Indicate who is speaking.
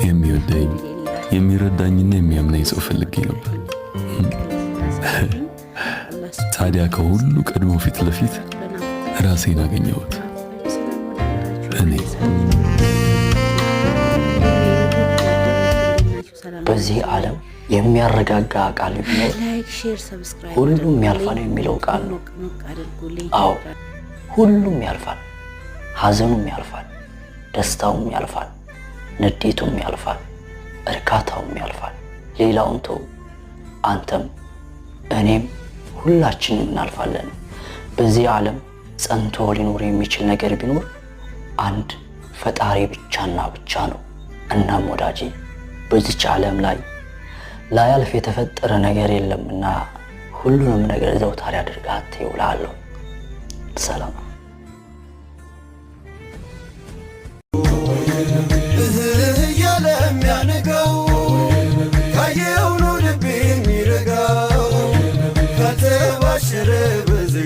Speaker 1: የሚወደኝ፣ የሚረዳኝና የሚያምነኝ ሰው ፈልጌ ነበር። ታዲያ ከሁሉ ቀድሞ ፊት ለፊት ራሴን አገኘሁት። እኔ
Speaker 2: በዚህ ዓለም የሚያረጋጋ ቃል ቢኖር ሁሉም ያልፋል የሚለው ቃል ነው። አዎ፣ ሁሉም ያልፋል። ሐዘኑም ያልፋል፣ ደስታውም ያልፋል፣ ንዴቱም ያልፋል፣ እርካታውም ያልፋል። ሌላውን ተው፣ አንተም እኔም ሁላችንም እናልፋለን። በዚህ ዓለም ጸንቶ ሊኖር የሚችል ነገር ቢኖር አንድ ፈጣሪ ብቻና ብቻ ነው። እናም ወዳጄ፣ በዚች ዓለም ላይ ላያልፍ የተፈጠረ ነገር የለምና ሁሉንም ነገር ዘውታሪ አድርገህ አትየው እልሃለሁ። ሰላም።